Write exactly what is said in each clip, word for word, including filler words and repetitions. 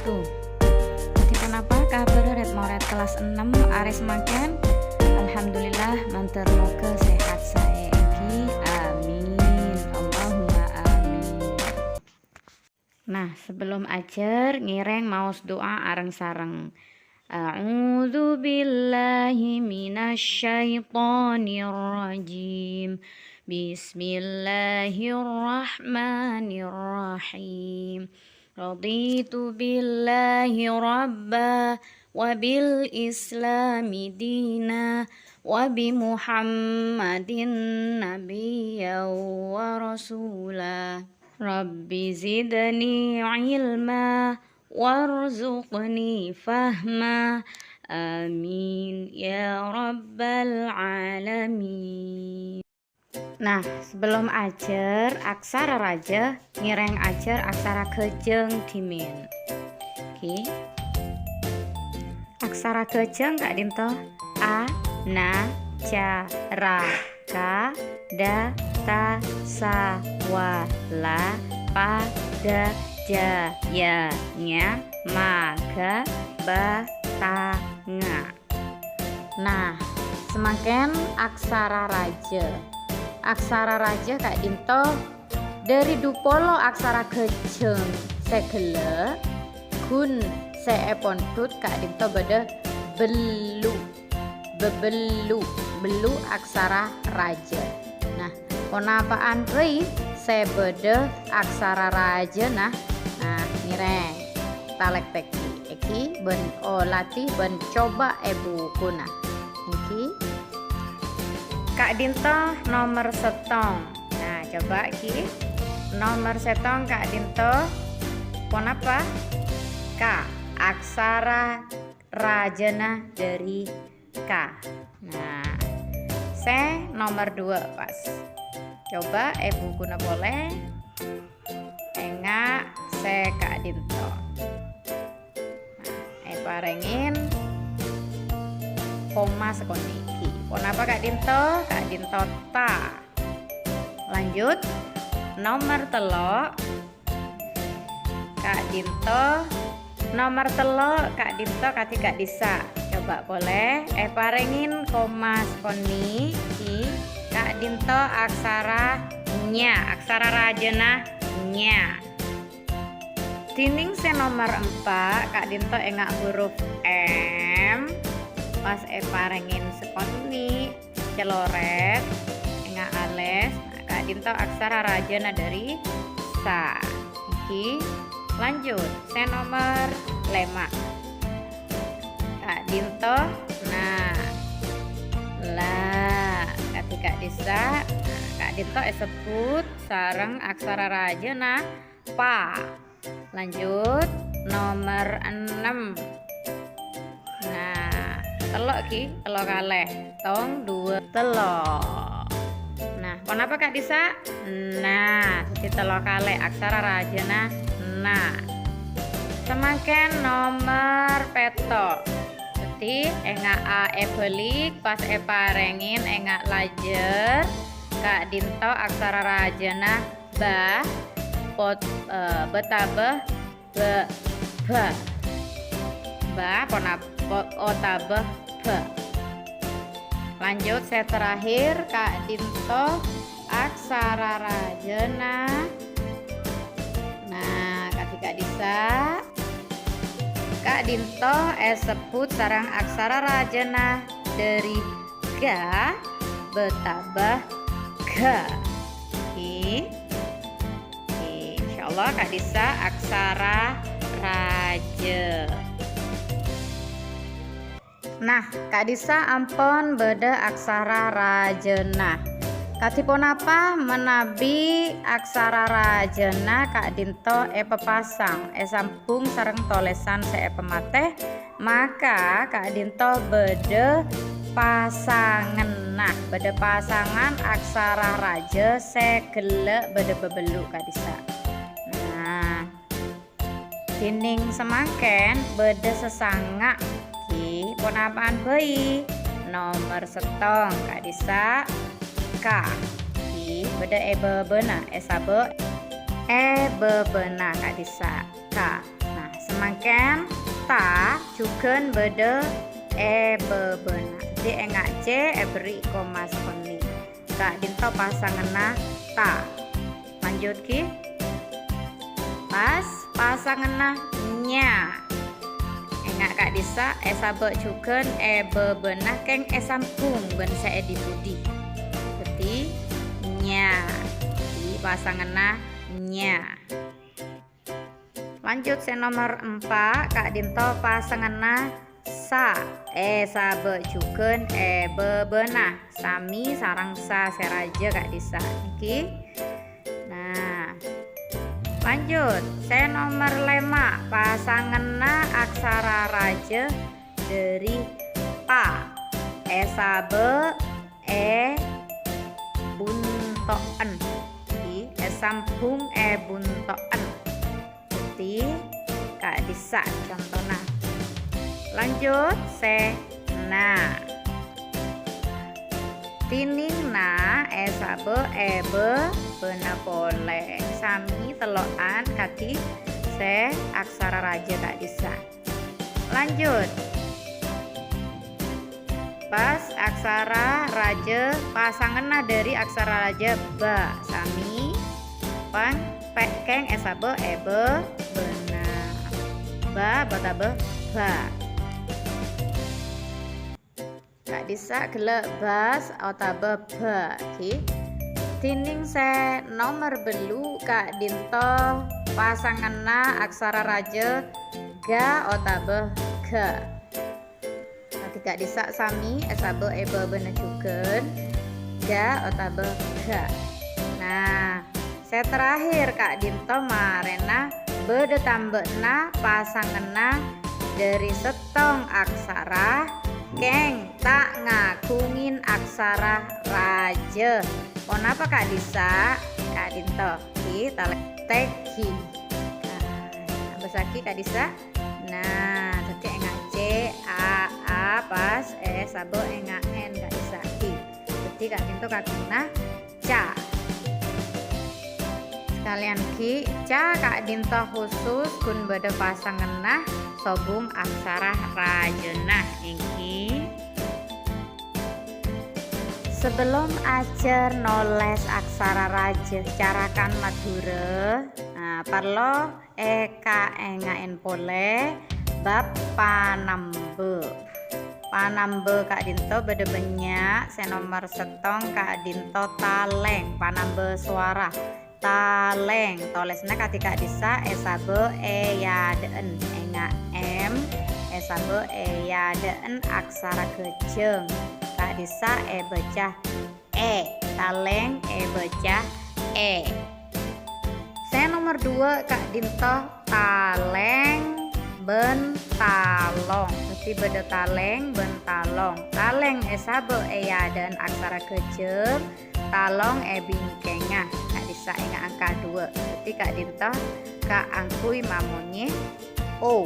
Tuh. Dhâddhi ponapa kabhârrâ rèd-morèd kellas ennem arè samangkèn? Alhamdulillah, mandhâr moghâ sehat saè èngghi. Amin. Allahumma amin. Nah, sebelum ajhâr, ngèrèng maos du'a areng-sareng. A'udzu billahi minasy syaithanir rajim. Bismillahirrahmanirrahim. Raditu billahi rabba wa bil islami dina wa bi Muhammadin nabiyya wa rasula. Rabbi zidni ilma warzuqni fahma. Amin ya rabbal alamin. Nah, sebelum ajhâr aksara rajâ, ngèrèng ajhâr aksara ghâjâng dhimèn. Oke. Aksara ghâjâng ka'dinto: a, na, ca, ra, ka, da, ta, sa, wa, la, pa, da, ja, ya, nya, ma, ga, ba, ta, nga. Nah, samangkèn aksara rajâ. Aksara rajâ ka'dinto dhâri dupolo aksara ghâjâng sè ghellâ', ghun sè èpondhut ka'dinto bâdâ bellu', bebellu', bellu' aksara rajâ. Nah, ponapa'an bhâi sè bâdâ aksara rajâna? Nah, ngèrèng. Talèktèk èngghi bân olatè bân coba è bukuna. Èngghi. Ka'dinto nomer sèttong. Nah, coba èngghi. Nomer sèttong ka'dinto ponapa? Ka. Aksara rajâna dhâri ka. Nah, sè nomer dua pas. Coba è bukuna polè. Enga' sè ka'dinto. Nah, èparèngè koma sakonè' èngghi. Ponapa ka'dinto? Ka'dinto ta. Lanjut. Nomer tello'. Ka'dinto. Nomer tello', ka'dinto kadhi ka'dissa'. Coba polè, èparèngè koma sakonè' èngghi. Ka'dinto aksara nya, aksara rajâna nya. Dhinèng sè nomer empa', ka'dinto enga' huruf M, pas èparèngè sakonè', cèlorèt, enga' alès. Nah, ka'dinto aksara rajâna dhâri sa. Èngghi, lanjut, sè nomer lèma'. Ka'dinto, na. La, kadhi ka'dissa'. Nah, ka'dinto èsebbhut sareng aksara rajâna pa. Lanjut, nomer ennem. Nah, tello' èngghi, tello' kalè. Tong, dua, tello'. Nah, ponapa ka'dissa'? Na, dhâddhi tello' kalè aksara rajâna na. Samangkèn nomer pètto'. Dhâddhi, enga' a èbâlik, pas èparèngè enga' lajâr, ka'dinto aksara rajâna ba, pot-, eh, bâtabâ, bâ, bâ. Bâ, ponap-, po-, otabâ bâ. Lanjut, sè terakhir, ka'dinto aksara rajâna. Nah, kadhi ka'dissa'. Ka'dinto èsebbhut sareng aksara rajâna dhâri ga, bâtabâ ga. Oke. Oke, insyaallah ka'dissa' aksara rajâ. Nah, ka'dissa' ampon bâdâ aksara rajâna. Kadhi ponapa manabi aksara rajâna ka'dinto èpapasang, èsambhung sareng tolèsan sè èpamatè? Maka ka'dinto bâdâ pasanganna, bâdâ pasangan aksara rajâ sè ghellâ' bâdâ bâbellu' ka'dissa'. Nah, dhinèng samangkèn bâdâ sasanga', èngghi ponapa'an bhâi? Nomer sèttong ka'dissa' ka, èngghi bâdâ è bâbâna, èsabâ' è bâbâna ka'dissa'. Ka. Nah, Mangkèn ta jhughân bâdâ è bâbâna. Dhâddhi ènga' C èberri' koma sakonè'. Ka'dinto pasanganna ta. Lanjut ghi. Pas pasanganna nya. Ènga' ka'dissa' èsabâ' jhughân è bâbâna kèng èsambhung bân sè è dhi-budhi. Dhâddhi nya. Dhâddhi pasanganna nya. Lanjut sè nomer empa', ka'dinto pasanganna sa. Èsabâ' jhughân è bâbâna. Sami sareng sa sè rajâ ka'dissa' nèkè. Nah. Lanjut, sè nomer lèma', pasanganna aksara rajâ dhâri pa. Èsabâ' è bunto'en. Èsambhung è bunto'en. Dhâddhi, ka'dissa' contona. Lanjut, sè na. Dhinèng na èsabâ' è bâbâna polè. Sami tello'an kadhi sè aksara rajâ ka'dissa'. Lanjut. Pas aksara rajâ, pasanganna dhâri aksara rajâ ba. Sami pan pe-, kèng èsabâ' è bâbâna. Ba otabâ ba. Ka'dissa' ghellâ' bas otabâ ba, ghi. Dhinèng sè nomer bâllu' ka'dinto pasanganna aksara rajâ ga otabâ ga. Kadhi ka'dissa' sami èsabâ' è bâbâna jhughân, ga otabâ ga. Nah, sè terakhir ka'dinto marèna bâdâ tambâna pasanganna dhâri sèttong aksara, kèng ta' ngaghungè aksara rajâ. Ponapa ka'dissa'? Ka'dinto, ghi, talè-, tèghi. Nah, abâssaghi ka'dissa'. Nah, dhâddhi ènga' C, A, A, pas, èsabâ' ènga' N, ka'dissa', ghi. Dhâddhi ka'dinto kaghunna ca. Sakalèyan ghi, ca ka'dinto khusus ghun bâdâ pasanganna sobung aksara rajâna, èngghi. Sabellun ajhâr nolès aksara rajâ carakan Madhurâ, nah, parlo èkaènga'è polè bab panambâ. Panambâ ka'dinto bâdâ bânnya', sè nomer sèttong ka'dinto talèng, panambâ sowara. Talèng, tolèsanna kadhi ka'dissa' èsabâ' è yadâ'ân, ènga' M, èsabâ' è yadâ'ân aksara ghâjâng. Ka'dissa' èbâca è, talèng èbâca è. Sè nomer duwâ' ka'dinto talèng bân talong. Dhâddhi bâdâ talèng bân talong. Talèng èsabâ' è yadâ'ân aksara ghâjâng, talong è bingkèngnga. Ka'dissa' ènga' angka duwâ'. Dhâddhi ka'dinto kaangghuy mamonyè O.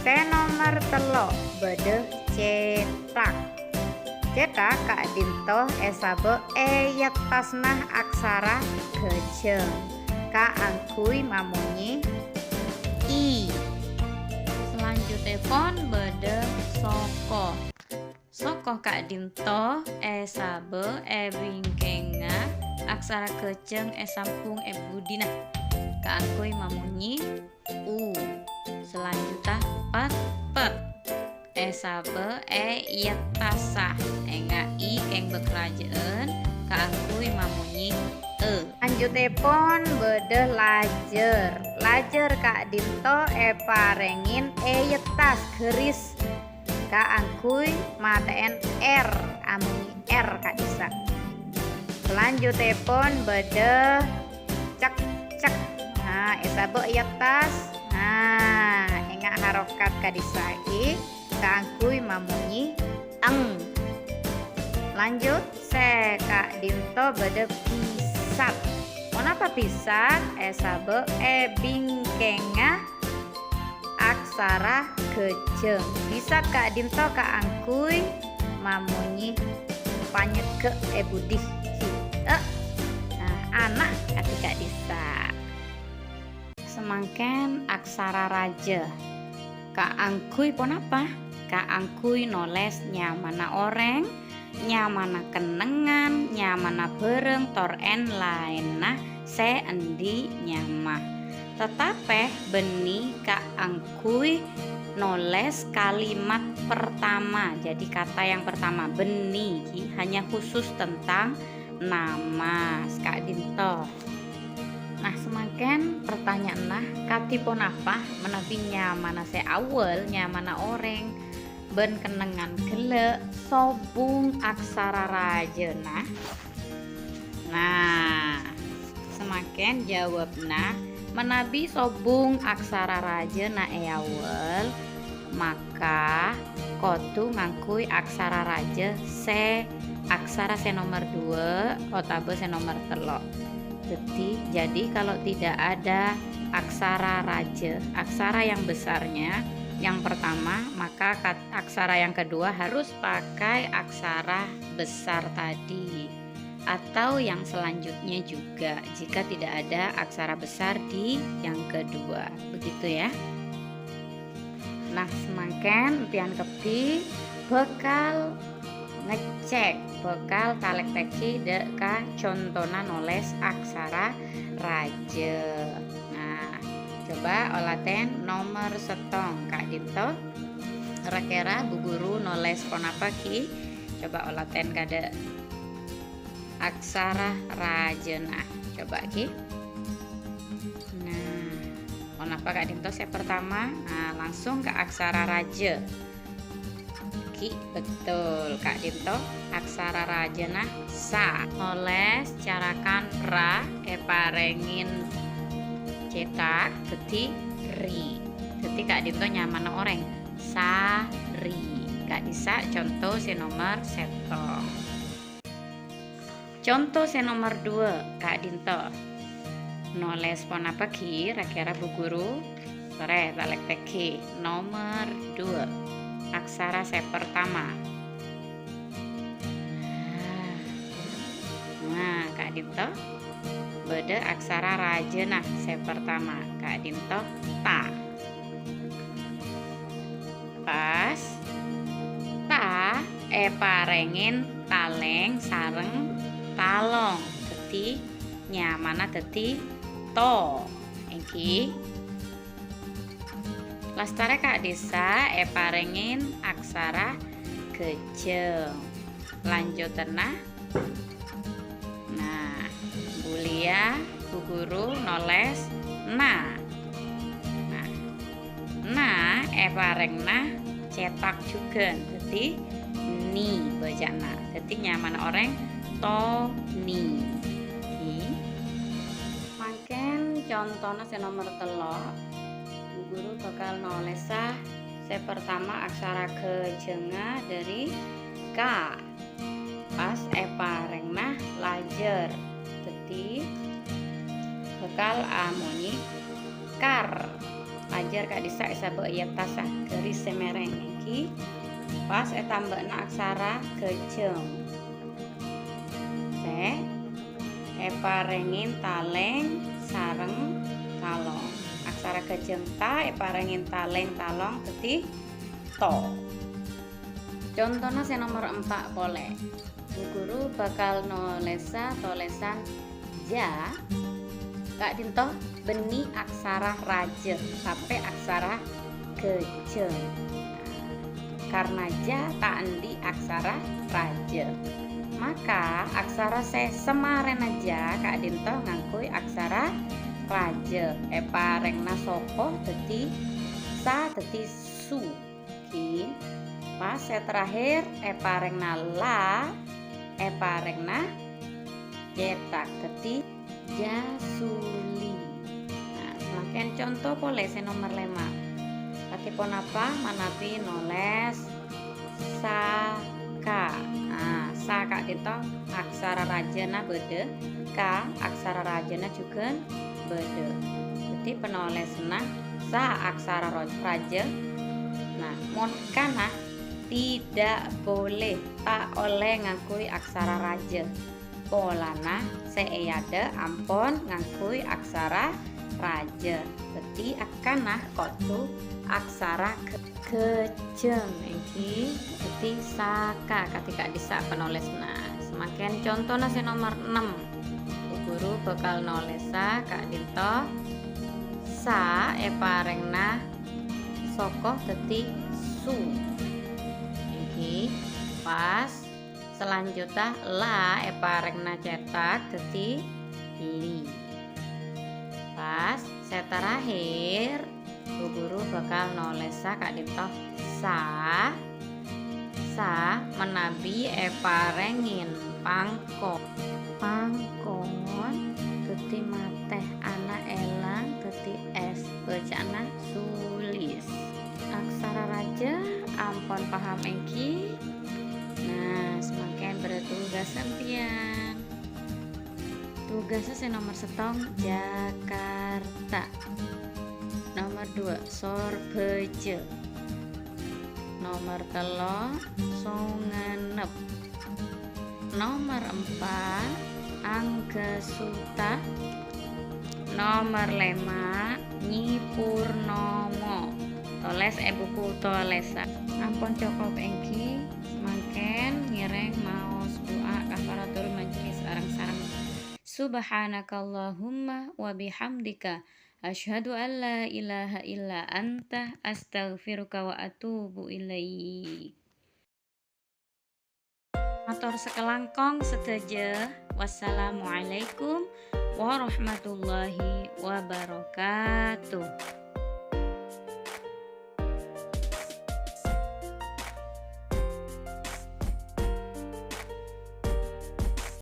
Sè nomer tello' bâdâ cèthak. Cèthak ka'dinto èsabâ' è yattasna aksara ghâjâng. Kaangghuy mamonyè I. Salanjutèpon bâdâ soko. Soko ka'dinto èsabâ' è bingkèngnga aksara ghâjâng èsambhung è budina. Kaangghuy mamonyè U. Salanjutta pet-pet. Èsabâ' è yattassa. Ènga' I kèng bâk rajâ'ân kaangghuy mamonyè e. Lanjutèpon bâdâ lajâr. Lajâr ka'dinto èparèngè è yattas gâris kaangghuy matè'è R, amonyè R ka'dissa'. Salanjutèpon bâdâ cek-cek. Nah, èsabâ' è yattas. Nah, ènga' harokat ka'dissa' ghi kaangghuy mamonyè eng. Lanjut, sè ka'dinto bâdâ bisat. Ponapa bisat? Èsabâ' è bingkèngnga aksara ghâjâng. Bisat ka'dinto kaangghuy mamonyè panyegghâ' è budi. Ghi, eh, nah, ana' kadhi ka'dissa'. Sè Mangkèn aksara rajâ kaangghuy ponapa? Kaangghuy nolès nyamana orèng, nyamana kennengngan, nyamana bhârâng, tor èn-laènna sè andi' nyama. Tatapè bânnè kaangghuy nolès kalimat pertama. Jadi kata yang pertama, bânnè ghi hanya khusus tentang nama, ka'dinto. Nah, samangkèn partanyaanna, kadhi ponapa manabi nyamana sè awwâl, nyamana orèng, bân kennengngan ghellâ' sobung aksara rajâna? Nah, samangkèn jâwâbbhâ, manabi sobung aksara rajâna è awwâl, maka kodhu ngangghuy aksara rajâ sè, aksara sè nomer dua otabâ sè nomer tello'. Dhâddhi, jadi kalau tidak ada aksara rajâ, aksara yang besarnya, yang pertama, maka kat-, aksara yang kedua harus pakai aksara besar tadi. Atau yang selanjutnya juga, jika tidak ada aksara besar di yang kedua. Begitu ya. Nah, samangkèn empèyan kabbhi bhâkal ngecek, bhâkal talèktèghi dâ' ka contona nolès aksara rajâ. Nah, coba olatèn nomer sèttong, ka'dinto. Ra-kèra bu guru nolès ponapa ghi? Coba olatèn kadâ'. Aksara rajâna. Coba ghi. Nah, ponapa ka'dinto sè pertama? Nah, langsung ka aksara rajâ. Ghi betul, ka'dinto aksara rajâna sa. Nolès carakan ra èparèngè cètak dhâddhi ri. Dhâddhi ka'dinto nyamana orèng, Sari. Ka'dissa' conto sè nomer sèttong. Conto sè nomer dua, ka'dinto. Nolès ponapa ghi ra-kèra bu guru? Torè, talèktèghi. Nomer dua. Aksara sè pertama. Nah, nah, ka'dinto. Bâdâ aksara rajâna sè pertama. Ka'dinto ta. Pas ta èparèngè talèng sareng talong. Dhâddhi nyamana dhâddhi to. Èngghi. Lastarè ka'dissa' èparèngè aksara ghâjâng. Lanjutanna. Nah, buliyâ bu guru nolès na. Nah, na èparèngna cètak jhughân. Dhâddhi ni bâca'na. Dhâddhi nyamana orèng Toni. Ghi. Mangkèn contona sè nomer tello'. Bu guru bhâkal nolèsa sè pertama aksara ghâjângnga dhâri ka. Pas èparèngna lajâr. Dhâddhi bhâkal amonye kar. Lajâr ka'dissa' èsabâ' è attassa, garis sè mèrèng èngghi. Pas ètambâ'âna aksara ghâjâng. Sè èparèngè talèng sareng talong. Aksara ghâjâng ta èparèngè talèng talong dhâddhi to. Contona sè nomer empa' polè. Bu guru bhâkal nolèsa tolèsan ja, ka'dinto bânnè aksara rajâ, tapè aksara ghâjâng. Karna ja ta' andi' aksara rajâ. Maka aksara sè samarèna ja ka'dinto ngangghuy aksara rajâ. Èparèngna soko dhâddhi sa dhâddhi su. Ghi. Pas sè terakhir èparèngna la, èparèngna cètak dhâddhi jasuli. Nah, samangkèn conto polè sè nomer lèma'. Kadhi ponapa manabi nolès saka? Nah, sa ka'dinto aksara rajâna bâdâ, ka aksara rajâna jhughân bâdâ. Dhâddhi panolèsanna sa aksara ro-, rajâ. Nah, mon kana tidak boleh, ta' ollè ngangghuy aksara rajâ. Polana sè èadâ' ampon ngangghuy aksara rajâ. Dhâddhi, akkana kodhu aksara ghâ-, ghâjâng èngghi dhâddhi saka kadhi ka'dhissa' panolèsanna. Samangkèn contona sè nomer ennem. Ghu-ghuru bhâkal nolèsa ka'dinto sa èparèngna soko dhâddhi su. Èngghi pas. Salanjutta la èparèngna cètak dhâddhi li. Pas sè terakhir, ghu-ghuru bhâkal nolèsa ka'dinto sa. Sa manabi èparèngè pangkon. Pangkon dhâddhi matè, ana èlang dhâddhi es. Bâca'na sulis. Aksara rajâ ampon paham èngghi? Nah, samangkèn bâdâ tugas sampèyan. Tugas sè nomer sèttong, Jakarta. Nomer dua, Sorbhâjâ. Nomer tello', Songennep. Nomer empa', Anggasuta. Nomer lèma', Nyi Purnomo. Tolès è buku tolèsan. Ampon cokop èngghi, samangkèn ngèrèng maos du'a kafaratul majlis areng-sareng. Subhanakallahumma wa bihamdika, asyhadu an la ilaha illa anta, astaghfiruka wa atubu ilaik. Mator sakalangkong sadhâjâ. Wassalamualaikum warahmatullahi wabarakatuh.